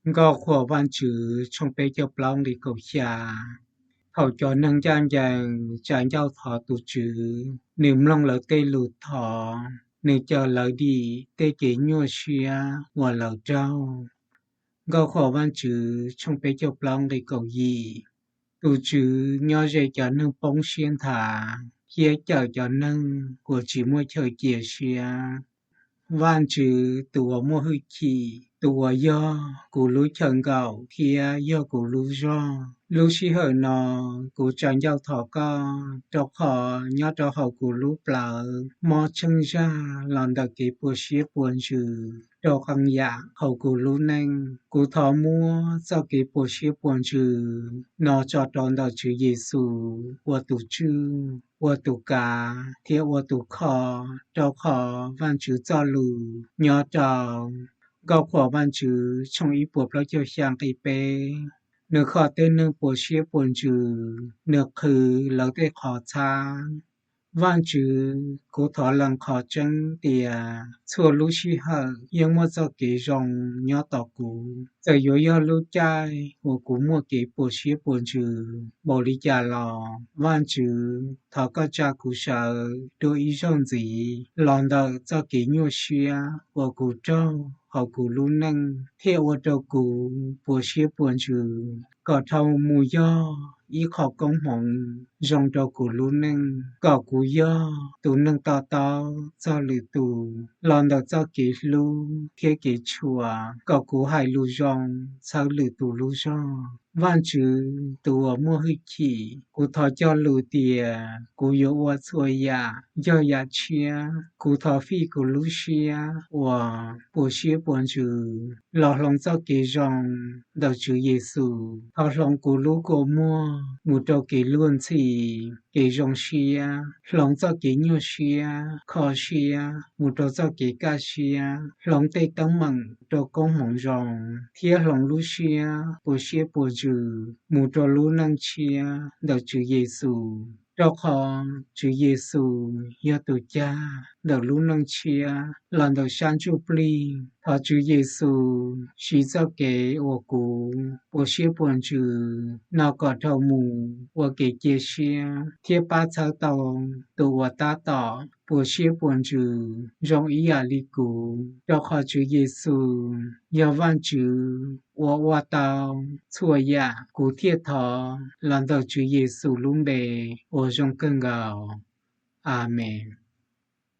Nkauj Qhuas Vajtswv tshooj peb caug plaub nqe kaum xya. Thaum cov neeg ncaj ncees tsa ncauj thov tus Tswv, nws mloog lawv tej lus thov, nws cawm lawv dim tej kev nyuaj siab uas lawv raug. Nkauj Qhuas Vajtswv tshooj peb caug plaub nqe kaum yim. Tus Tswv nyob ze cov neeg poob siab nthav thiab cawm cov neeg uas tsis muaj chaw cia siab. Vajtswv tus uas muaj hwj chim, tus uas yog kuv lub chaw nkaum thiab yog kuv lub zog, lub sij hawm no kuv tsa ncauj thov koj, rau qhov nyob rau hauv kuv lub plawv mob tsheej zaj los ntawm kev puas siab puas ntsws rau qee yam hauv kuv lub neej. Kuv thov muab txoj kev puas siab puas ntsws no tso rau ntawm Tswv Yexus ua tus tswj, ua tus kav thiab ua tus kho, rau qhov Vajtswv txoj lus nyob rau Nkauj Qhuas Vajtswv tshooj ib puas plaub caug xya nqe peb. Nws kho tej neeg puas siab puas ntsws, nws qhwv lawv tej qhov txhab. Vajtswv, kuv thov lees qhov tseeb tias txhua lub sij hawm yeej muaj txoj kev zoo nyob tos kuv. Txawm yuav yog lub caij uas kuv muaj kev puas siab puas ntsws npaum li cas los, Vajtswv, thov koj tsa kuv sawv dua ib zaug ntxiv los ntawm txoj kev nyuaj siab uas kuv raug hauv kuv lub neej thiaj ua rau kuv puas siab puas ntsws, kom dhau mus yog ib qho koob hmoov zoo rau kuv lub neej, kom kuv yog tus neeg to taub txog lwm tus los ntawm txoj kev hlub thiab kev tshua, kom kuv hais lus zoo txhawb lwm tus lub zog. Vajtswv tus uas muaj hwj chim, kuv thov cog lus tias kuv yuav ua txhua yam yog yam tshiab. Kuv thov fij kuv lub siab uas puas siab puas ntsws los hloov txoj kev zoo ntawm Tswv Yexus. Thov hloov kuv lub kua muag mus rau kev luag ntxhi, kev zoo siab, hloov txoj kev nyuaj siab, kho siab mus rau txoj kev kaj siab, hloov tej teeb meem rau koob hmoov zoo, thiab hloov lub siab puas siab puas ntsws mus rau lub neej tshiab ntawm Tswv Yexus. Rau qhov Tswv Yexus yog tus cag ntawm lub neej tshiab los ntawm sab ntsuj plig. Thov Tswv Yexus siv txoj kev uas kuv puas siab puas ntsws no kom dhau mus ua kev cia siab thiab pab txhawb tau tus uas tab tom puas siab puas ntsws zoo ib yam li kuv, rau qhov Tswv Yexus yog Vajtswv uas ua tau txhua yam. Kuv thiaj thov los ntawm Tswv Yexus lub npe uas zoo kawg nkaus. Amees.